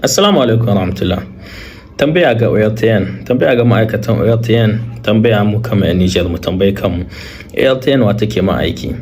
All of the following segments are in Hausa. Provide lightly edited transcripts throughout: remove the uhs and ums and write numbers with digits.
Assalamu alaikum warahmatullah. Tambaya ga ORTN, tambaya ga ma'aikatan ORTN, tambaya mu kama 'yan Nijar, mu tambayi kanmu. ORTN wa take ma aiki?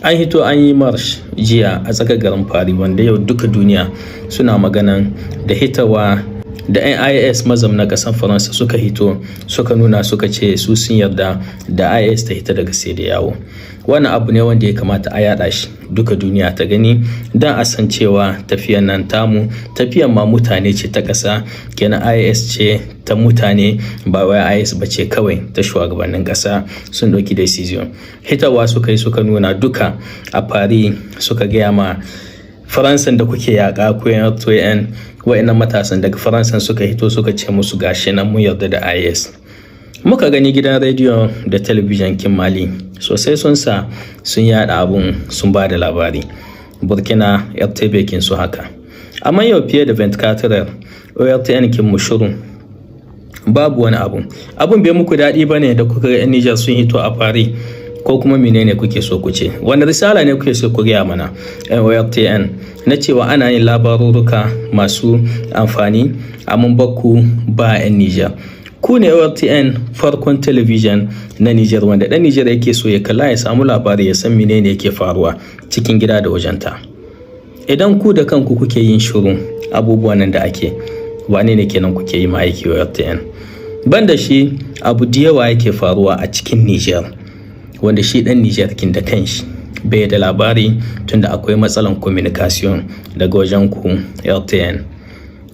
An hito an yi march jiya a tsakar garin Paris, wanda yau duka duniya suna maganan da hitawa da 'yan IAS mazamna ƙasar Faransa suka hito suka nuna, suka ce su sun yarda da IAS ta hita daga CEDEAO. Wannan abu ne wanda ya kamata a yada shi duka duniya ta gani, don a san cewa tafiyan nan tamu tafiyan ma mutane ce ta ƙasa. Kenan IAS ce ta mutane, ba wai IAS ba ce kawai ta shugabannin ƙasa. Sun ɗauki decision, hitawa suka yi suka nuna duka a Paris, suka gaya ma Faransan da kuke yaƙa, ku yan wa'annan matasan daga Faransan suka hito suka ce musu, gashi nan mun yarda da IAS. Muka gani gidan rediyo da talabijin kin Mali sosai sun sa sun yada abun, sun ba da labari. Burkina, RTB kin su haka. Amma yau fiye da 24, ORTN kin mu shiru, babu wani abu. Abun bai muku daɗi ba ne da kuka ga 'yan Nijar sun hito a Paris, ko kuma menene kuke so ku ce? Wani risala ne kuke so ku gaya mana, ORTN, na cewa ana yin labarurruka masu amfani amma bakku ba 'yan Nijar? Ku ne ORTN, farkon talabijin na Nijar wanda ɗan Nijar yake so ya kalla ya samu labari, ya san menene yake faruwa cikin gida da wajenta. Idan ku da kanku kuke yin shiru abubuwan nan da ake, wane ne kenan kuke yi ma aiki, ORTN? Banda shi, abu da yawa yake faruwa a cikin Nijar wanda shi ɗan Nijar kin da kanshi bai da labari, tunda akwai matsalan communication daga wajen ku RTN.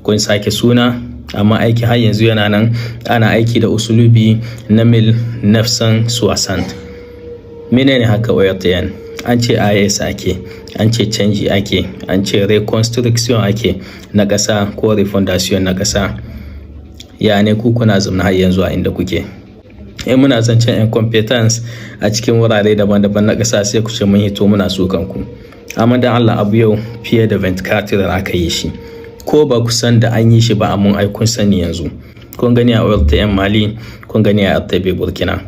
Kun sake suna, amma aiki har yanzu yana nan, ana aiki da usulubi na 1960. Menene haka, ORTN? An ce IAS ake, an ce canji ake, an ce reconstruction ake na ƙasa ko refondation na ƙasa. Ya ne ku kuna zaune har yanzu a inda kuke? In muna zancen incompetence a cikin wurare daban-daban na ƙasa, sai ku ce mun hito muna sukan ku. Amma dan Allah, abu yau fiye da 24 aka yi shi, ko ba ku san da an yi shi ba, amma ai kun sani yanzu. Kun gani a ORTN Mali, kun gani a RTB Burkina.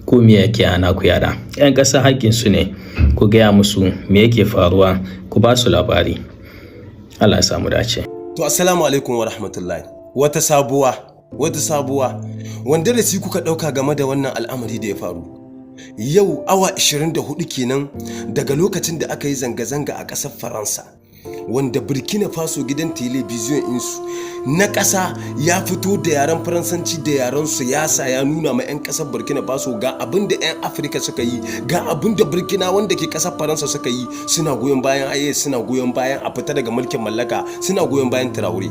Ku me yake ana ku yada? 'Yan ƙasa haƙƙin su ne ku gaya musu me yake faruwa, ku ba su labari. Allah ya samu dace. To, assalamu alaikum wa rahmatullahi. Wata sabuwa, wata sabuwa. Wanda da kuka ɗauka game da wannan al'amari da ya faru. Yau awa 24 kenan daga lokacin da aka yi zanga-zanga a ƙasar Faransa, wanda Burkina Faso gidan telebijin insu na ƙasa ya fito da yaren Faransanci da yaren siyasa, ya nuna ma 'yan ƙasar Burkina Faso ga abin da 'yan Afirka suka yi, ga abin da Burkina wanda ke ƙasar Faransa suka yi. Suna goyon bayan IAS, suna goyon bayan a fita daga mulkin mallaka, suna goyon bayan Traore.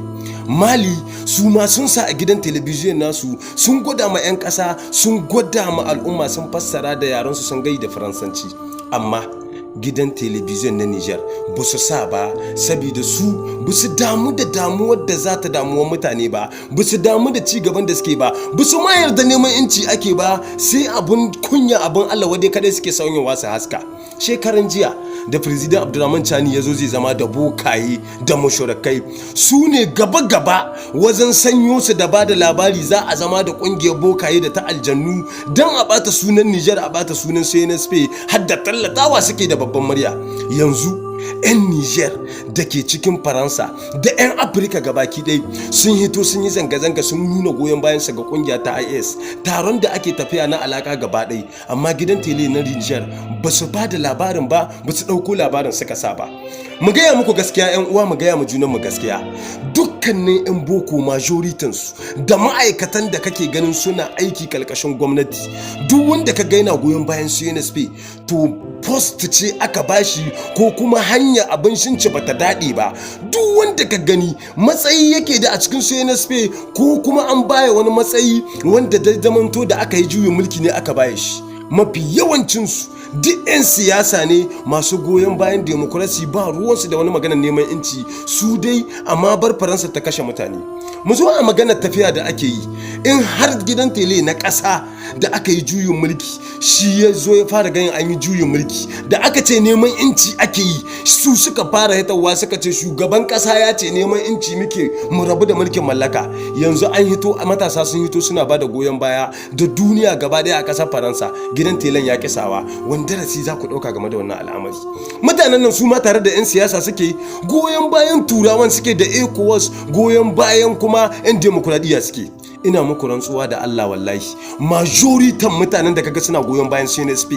Mali su ma sun sa a gidan telebijin nasu, sun gwada ma 'yan ƙasa, sun gwada ma al'umma, sun fassara da yaren su, sun gai da Faransanci. Amma gidan telebijin na Niger ba su sa ba, saboda su ba su damu da damuwar da za ta damuwar mutane ba, ba su damu da ci gaban da suke ba, ba su ma yarda neman inci ake ba. Sai abun kunya, abun Allah wadai kadai suke sauyawa su haska. Shekaran jiya da President Abdurrahman Chani ya zo zai zama da bokaye da mushrikai, su ne gaba-gaba wajen sanyo su da ba da labari za a zama da kungiyar bokaye da ta aljannu don a bata sunan Niger, a bata sunan CNSP, har da tallatawa suke da babban murya. Yanzu 'yan Niger da ke cikin Faransa da 'yan Afirka gabaki ɗaya sun hito, sun yi zanga-zanga, sun nuna goyon bayansa ga kungiya ta IS, taron da ake tafiya na alaka gaba ɗaya. Amma gidan tele na Niger ba su ba da labarin ba, ba su ɗauko labarin suka sa ba. Mu gaya muku gaskiya, 'yan uwa, mu gaya mu junan mu gaskiya. Dukkanin 'yan boko, majoritinsu da ma'aikatan da kake ganin suna aiki kalkashin gwamnati, duk wanda ka gaina goyon bayan CNSP, to post ce aka bashi ko kuma hanya abin shinci bata daɗe ba. Duk wanda ka gani matsayi yake da a cikin CNSP, ko kuma an baya wani matsayi wanda da zamanto da aka yi juyin mulki ne aka baya shi. Mafi yawancinsu duk 'yan siyasa ne masu goyon bayan democracy, ba ruwansu da wani maganar neman inci. Su dai amma bar Faransa ta kashe mutane. Mu zo a maganar tafiya da ake yi. In har gidan tele na ƙasa da aka yi juyin mulki shi ya zo ya fara ganin an yi juyin mulki, da aka ce neman inci ake yi, su suka fara hitawa suka ce shugaban ƙasa ya ce neman inci muke, mu rabu da mulkin mallaka. Yanzu an hito, matasa sun hito suna ba da goyon baya da duniya gaba daya a ƙasar Faransa, gidan telen ya kisawa. Wani Wani darasi za ku ɗauka game da wannan al'amari? Mutanen nan su ma tare da 'yan siyasa suke goyon bayan Turawan, suke da ECOWAS, goyon bayan kuma 'yan demokuraɗiyya suke. Ina muku rantsuwa da Allah, wallahi majoritan mutanen da kaga suna goyon bayan CNSP,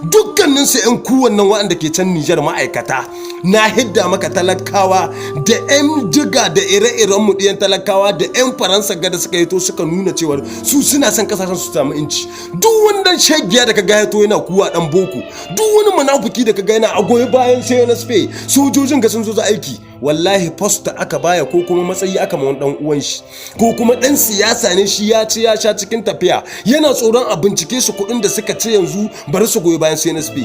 dukkanin su 'yan kuwan nan waɗanda ke can Nijar, ma'aikata na hidda maka talakawa da 'yan jiga da ire-iren mu, ɗiyan talakawa da 'yan Faransa gada suka yi to suka nuna cewar su suna son kasashen su samu inci. Duk wannan shagiya da kaga ya to yana kuwa dan boko, duk wani munafiki da kaga yana a goyi bayan CNSP, sojojin ga sun zo aiki, wallahi post aka baya ko kuma matsayi aka ma wani dan uwan shi, ko kuma dan siyasa ne shi, ya ci ya sha cikin tafiya, yana tsoron a bincike su kuɗin da suka ce, yanzu bari su goyi bayan CNSP.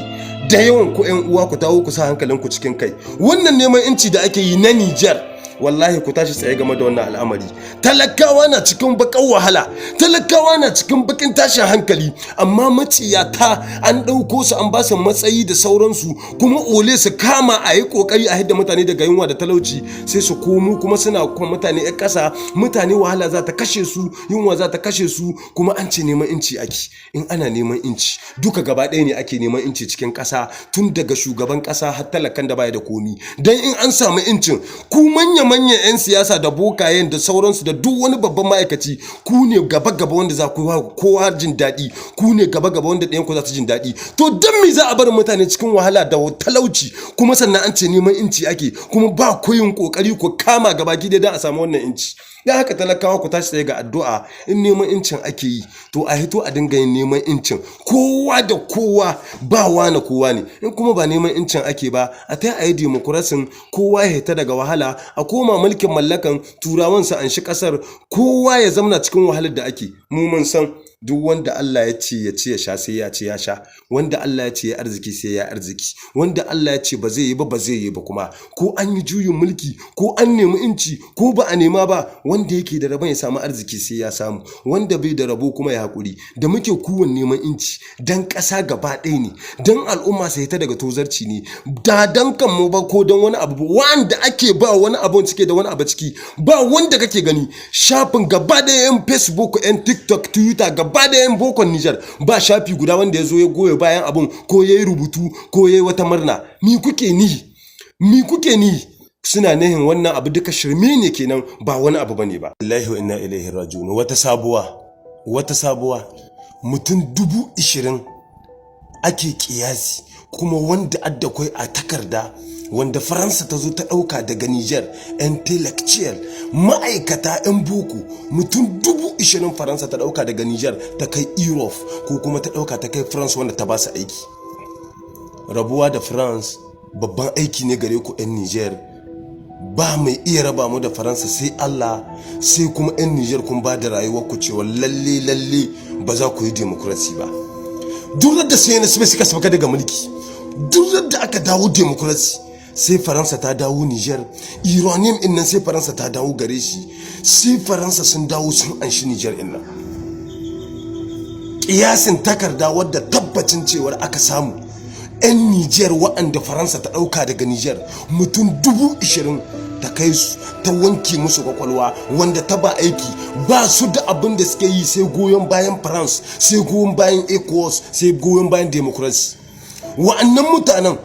Da yawan ku 'yan uwa, ku tawo ku sa hankalin ku cikin kai. Wannan neman inci da ake yi na Niger, wallahi ku tashi tsaye game da wannan al'amari. Talakawa na cikin bakan wahala, talakawa na cikin bakin tashin hankali, amma maciyata an ɗauko su, an ba su matsayi da sauransu, kuma ole su kama a yi kokari a hidda mutane daga yunwa da talauci, sai su komo kuma suna kuma mutane 'yan ƙasa. Mutane wahala za ta kashe su, yunwa za ta kashe su, kuma an ce neman inci ake. In ana neman inci, duka gaba ɗaya ne ake neman inci cikin ƙasa, tun daga shugaban ƙasa har talakan da baya da komi. Dan in an samu incin, ku manya manyan 'yan siyasa da bokayen da sauransu da duk wani babban ma'aikaci, ku ne gaba-gaba wanda za ku kowa jin daɗi, ku ne gaba-gaba wanda ɗayan ku za su jin daɗi. To don me za a bar mutane cikin wahala da talauci, kuma sannan an ce neman inci ake, kuma ba ku yin kokari ku kama gaba gida don a samu wannan inci? Dan haka talakawa, ku tashi tsaye ga addu'a. In neman incin ake yi, to a hito a dinga yin neman incin kowa da kowa, ba wane kowa ne. In kuma ba neman incin ake ba, a ta a yi demokurasin, kowa ya hita daga wahala, a koma mulkin mallakan Turawan su anshi kasar, kowa ya zamna cikin wahalar da ake. Mu mun san duk wanda Allah ya ce ya ci ya sha, sai ya ci ya sha. Wanda Allah ya ce ya arziki, sai ya arziki. Wanda Allah ya ce ba zai yi ba, ba zai yi ba. Kuma ko an yi juyin mulki, ko an nemi inci, ko ba a nema ba, wanda yake da rabon ya samu arziki sai ya samu. Wanda bai da rabo kuma ya hakuri. Da muke kuwan neman inci dan ƙasa gaba ɗaya ne, dan al'umma sai ta daga tozarci ne, da dan kan mu ba ko dan wani abu wanda ake ba wani abu cike da wani abu ciki ba. Wanda kake gani shafin gaba ɗaya, yan Facebook, yan TikTok, Twitter, gaba ɗaya yan bokon Nijar, ba shafi guda wanda ya zo ya goya bayan abun, ko ya yi rubutu, ko ya yi wata murna. Mi kuke ni? Mi kuke ni? Suna nihin wannan abu duka shirme ne kenan, ba wani abu bane ba. Lillahi wa inna ilaihi raji'un. Wata sabuwa, wata sabuwa. Mutum 20,000 ake kiyasi, kuma wanda adda kwai a takarda, wanda Faransa ta zo ta ɗauka daga Niger, intellectual, ma'aikata, 'yan boko, mutum 20,000 Faransa ta ɗauka daga Niger ta kai Europe, ko kuma ta ɗauka ta kai France, wanda ta ba su aiki. Rabuwa da France babban aiki ne gare ku 'yan Niger. Ba mai iya raba mu da Faransa sai Allah, sai kuma 'yan Niger kun ba da rayuwar ku cewa lalle lalle ba za ku yi demokrasi ba. Duk da sai na suka sauka daga mulki, duk da aka dawo demokrasi, sai Faransa ta dawo Niger. Uranium in nan sai Faransa ta dawo gare shi, sai Faransa sun dawo sun anshi Niger in nan. Kiyasin takarda wadda tabbacin cewar aka samu, 'yan Niger waɗanda Faransa ta ɗauka daga Niger mutum 20,000, ta kai su ta wanke musu kwakwalwa, wanda ta ba aiki, ba su da abin da suke yi sai goyon bayan France, sai goyon bayan ECOWAS, sai goyon bayan democracy. Wa'annan mutanen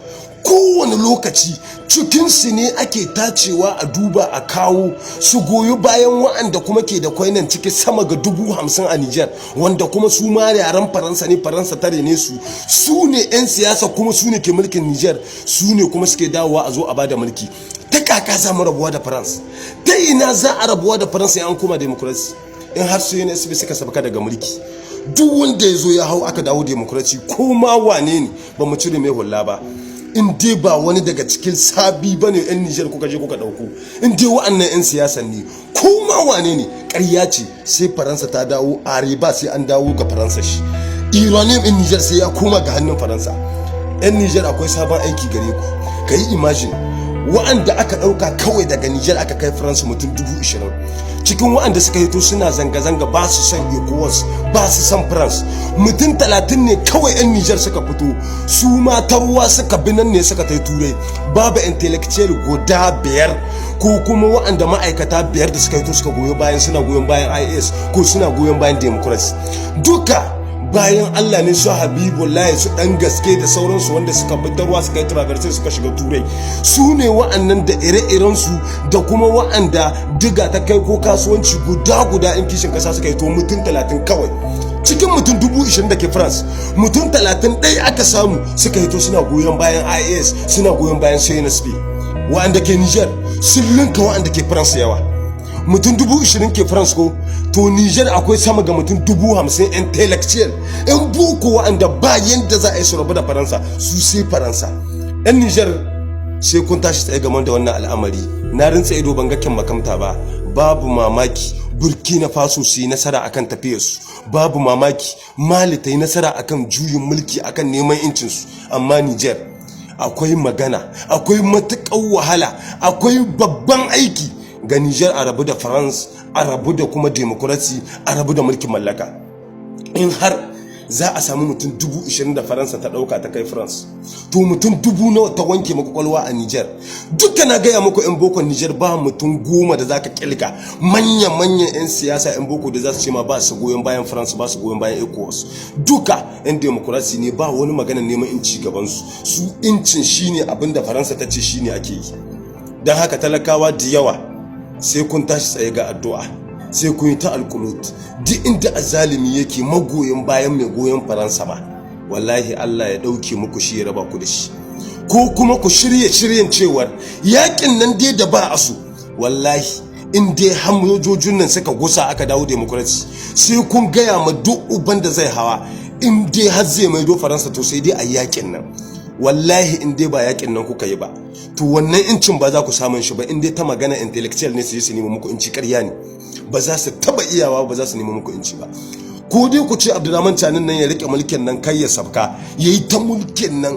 kowane lokaci cikinsu ne ake tacewa a duba a kawo su goyi bayan wa'anda kuma ke da kwainan ciki sama ga 50,000 a Nijar, wanda kuma su ma yaren Faransa ne, Faransa tare ne su. Su ne 'yan siyasa, kuma su ne ke mulkin Nijar, su ne kuma suke dawowa a zo a bada mulki. Ta kaka za mu rabuwa da Faransa? Ta ina za a rabuwa da Faransa in an koma democracy? In har su CNSP suka sabaka daga mulki, duk wanda ya zo ya hau aka dawo democracy, ko ma wane ne, ba mu cire mai hula ba, in dai ba wani daga cikin sabi ba ne 'yan Nijar kuka je kuka ɗauko. In dai wa'annan 'yan siyasan ne, ko ma wane ne, ƙarya ce, sai Faransa ta dawo are ba, sai an dawo ga Faransa shi. Uranium in Nijar sai ya koma ga hannun Faransa. 'Yan Nijar, akwai sabon aiki gare ku. Ka yi imagine, wa'anda aka ɗauka kawai daga Nijar aka kai Faransa mutum 20,000, cikin wa'anda suka hito suna zanga-zanga ba su son ECOWAS, ba su son France, mutum 30 ne kawai 'yan Nijar suka fito. Su ma ta ruwa suka bi nan ne suka tai Turai. Babu intellectual guda biyar ko kuma wa'anda ma'aikata biyar da suka hito suka goyo bayan, suna goyon bayan IS ko suna goyon bayan democracy duka. Bayan Allah ne su Habibullahi, su dan gaske da sauransu, wanda suka fitarwa suka yi traverse suka shiga Turai. Su ne wa'annan da ire-irensu da kuma wa'anda diga ta kai ko kasuwanci guda guda in kishin kasa suka yi. To, mutum 30 kawai cikin mutum 20,000 da ke France, mutum 30 ɗaya aka samu suka hito suna goyon bayan AES, suna goyon bayan CNSP. Wa'anda ke Niger sun linka wa'anda ke France yawa. Mutum 20,000 ke France ko, to Niger akwai sama ga mutum 50,000 intellectual, yan boko, wa'anda ba yanda za a yi su rabu da Faransa, su sai Faransa. Yan Niger, sai kun tashi tsaye game da wannan al'amari. Na rintsa ido ban ga kyan makamta ba. Babu mamaki Burkina Faso su yi nasara akan tafiyarsu, babu mamaki Mali ta yi nasara akan juyin mulki, akan neman incinsu, amma Niger akwai magana, akwai matuƙar wahala, akwai babban aiki ga Niger a rabu da France, a rabu da kuma democracy, a rabu da mulkin mallaka. In har za a samu mutum 20,000 da Faransa ta ɗauka ta kai France, to mutum dubu nawa ta wanke makwakwalwa a Niger? Duka na gaya muku, 'yan bokon Niger ba mutum 10 da zaka kilga manya-manyan 'yan siyasa 'yan boko da za su ce ma ba su goyon bayan France, ba su goyon bayan ECOWAS. Duka 'yan democracy ne, ba wani magana neman inci gabansu. Su incin shine abin da Faransa ta ce shine ake yi. Don haka, talakawa da yawa, sai kun tashi tsaye ga addu'a, sai kun yi ta alkulut. Duk inda azalimi yake magoyin bayan mai goyon Faransa ba, wallahi Allah ya dauke muku shi, ya raba ku da shi, ko kuma ku shirye shiryen cewar yakin nan dai da ba a so. Wallahi in dai hamojojin nan suka gusa aka dawo democracy, sai kun gaya ma duk uban da zai hawa, in dai har zai maido Faransa, to sai dai a yakin nan. Wallahi in dai ba yakin nan kuka yi ba, to wannan incin ba za ku samun shi ba. In dai ta magana intellectual ne su yi su nemi muku inci, ƙarya ne, ba za su taba iyawa, ba za su nemi muku inci ba. Ko dai ku ce Abdulrahman Chanin nan ya rike mulkin nan, kai ya sabka, yayi ta mulkin nan,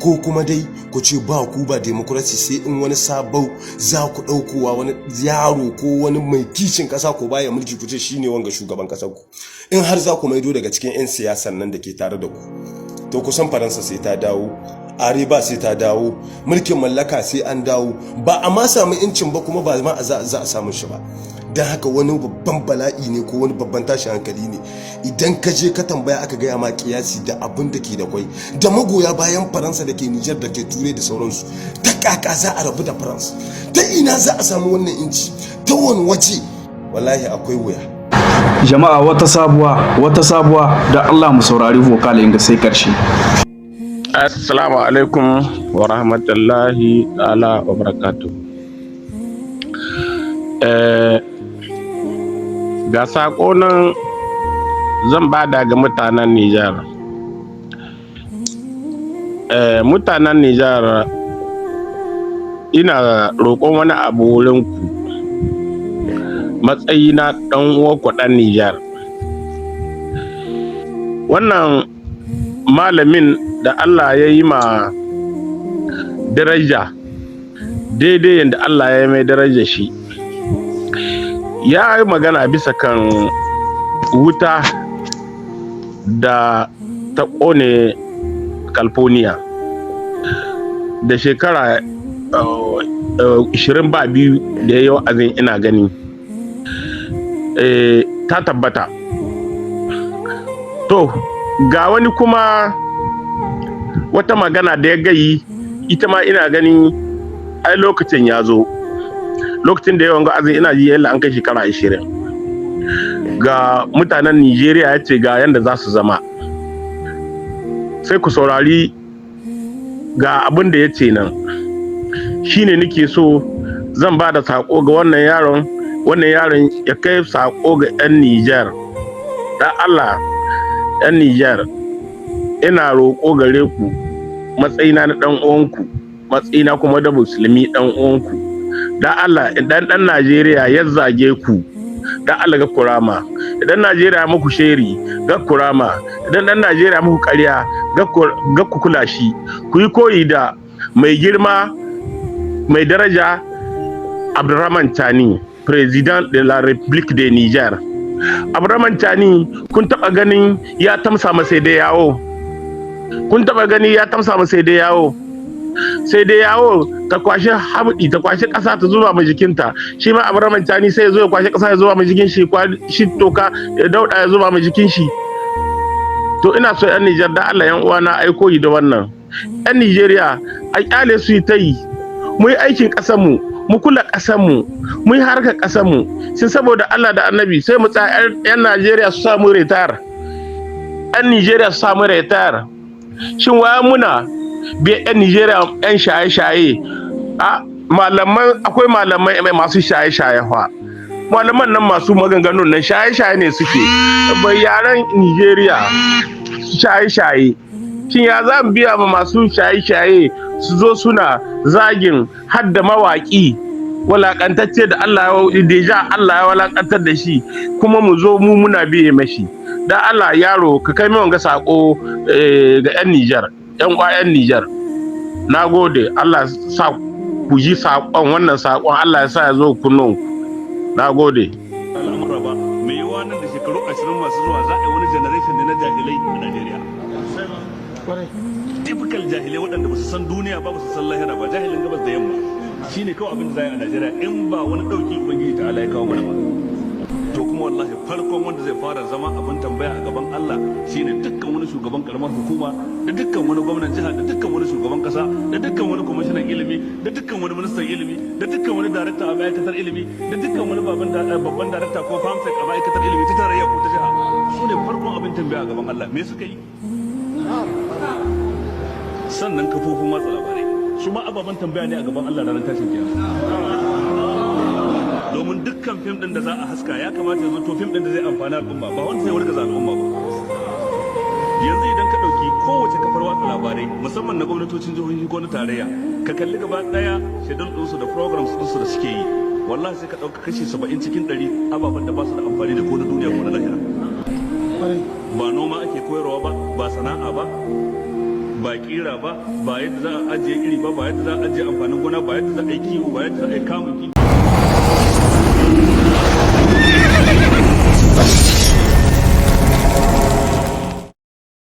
ko kuma dai ku ce ba ku ba democracy, sai in wani sabau za ku ɗaukowa, wani yaro ko wani mai kishin ƙasa ko baya mulki, ku ce shine wanga shugaban ƙasar ku. In har za ku maido daga cikin 'yan siyasan nan da ke tare da ku, to kusan Faransa sai ta dawo, areba sai ta dawo, mulkin mallaka sai an dawo. Ba a ma samu incin ba, kuma ba ma za a samu shi ba. Don haka wani babban bala'i ne ko wani babban tashin hankali ne. Idan ka je ka tambaya aka gaya ma kiyasi da abin da ke da kwai da magoya bayan Faransa da ke Nijar, da ke Turai da sauransu, ta kaka za a rabu da Faransa? Ta ina za a samu wannan inci? Ta wani waje? Wallahi akwai wuya. Jama'a, wata sabuwa, wata sabuwa da Allah, mu saurari vocal inga sai karshe. Assalamu alaikum wa rahmatullahi ta'ala wa barakatuh. Ga saƙo nan zan bada ga mutanen Nijar. Mutanen Nijar, ina roƙon wani abu wurinku, matsayina ɗan uwanku ɗan Nijar. Wannan malamin da Allah ya yi ma daraja daidai yadda Allah ya yi mai daraja, shi ya yi magana bisa kan wuta da ta ƙone California da shekara 22 da ya yi wa'azin. Ina gani ta tabbata. To, ga wani kuma wata magana da ya gayi, ita ma ina gani ai lokacin ya zo. Lokacin da yawan wa'azin, ina ji yalla an kai shekara 20. Ga mutanen Nigeria ya ce ga yanda za su zama. Sai ku saurari ga abin da ya ce nan. Shine nake so zan ba da saƙo ga wannan yaron, wannan yaron ya kai saƙo ga 'yan Nijar. Dan Allah, 'yan Nijar, ina roƙo gare ku, matsayina na ɗan uwanku, matsayina kuma da musulmi ɗan uwanku. Dan Allah, idan ɗan Najeriya ya zage ku, dan Allah ga kurama. Idan Najeriya muku sheri, ga kurama. Idan ɗan Najeriya muku ƙarya, ga ku kula shi. Ku yi koyi da mai girma, mai daraja Abdurrahman Chani, Président de la République de Niger. Abdurrahman Chani, kun taɓa ganin ya tamsa ma CEDEAO? Kun taɓa gani ya tamsa ma CEDEAO? CEDEAO ta kwashe habdi, ta kwashe ƙasa ta zuba ma jikinta, shi ma Abdurrahman Chani sai ya zo ya kwashe ƙasa ya zuba ma jikin shi, shi toka ya dauɗa ya zuba ma jikin shi. To ina so 'yan Nijar, da Allah, 'yan uwana, aiko yi da wannan. 'Yan Nijeriya a kyale su yi ta yi, mu yi aikin ƙasarmu, mu kula ƙasarmu, mu yi harkar ƙasarmu. Sun saboda Allah da Annabi, sai mu tsaya 'yan Najeriya su samu retard, 'yan Nijeriya su samu retard. Shin waya muna biya 'yan Nijeriya 'yan shaye-shaye? A malaman, akwai malamai masu shaye-shaye fa. Malaman nan masu maganganun nan shaye-shaye ne suke bai yaran Nijeriya shaye-shaye. Shin ya za mu biya ma masu shaye-shaye su zo suna zagin hadda mawaƙi walakantacce da Allah ya déjà Allah ya walakantar da shi, kuma mu zo mu muna biye mashi? Da Allah, yaro, ka kai min wanga sako ga 'yan Nijar, 'yan uwa 'yan Nijar. Na gode, Allah sa ku ji saƙon, wannan saƙon Allah ya sa ya zo kunnon. Na gode. Al'amura ba mai yiwuwa, nan da shekaru 20 masu zuwa za a yi wani generation ne na jahilai a Najeriya, typical jahilai waɗanda ba su san duniya ba, ba su san lahira ba, jahilin gabas da yamma. Shine kawai abin da za a yi a Najeriya in ba wani ɗauki Ubangiji ta Allah ya kawo mana ba. To kuma wallahi farkon wanda zai fara zama abin tambaya a gaban Allah shine dukkan wani shugaban karamar hukuma, da dukkan wani gwamnan jiha, da dukkan wani shugaban kasa, da dukkan wani kwamishinan ilimi, da dukkan wani ministan ilimi, da dukkan wani darakta a ma'aikatar ilimi, da dukkan wani babban darakta ko perm sec a ma'aikatar ilimi ta tarayya ko ta jiha. Su ne farkon abin tambaya a gaban Allah, me suka yi? Sannan kafofin watsa labarai su ma ababen tambaya ne a gaban Allah ranar tashin kiyama, domin dukkan fim din da za a haska ya kamata ya to fim din da zai amfani al'umma, ba wanda zai wargaza al'umma ba. Yanzu idan ka ɗauki kowace kafar watsa labarai, musamman na gwamnatocin jihohi ko na tarayya, ka kalli gaba ɗaya schedule ɗinsu da programs ɗinsu da suke yi, wallahi sai ka ɗauka kashi 70% ababen da ba su da amfani da ko na duniya ko na lahira. Ba noma ake koyarwa ba, ba sana'a ba, ba kira ba, ba yadda za a ajiye iri ba, ba yadda za a ajiye amfanin gona ba, yadda za a yi kiwo ba, yadda za a yi kamun kifi.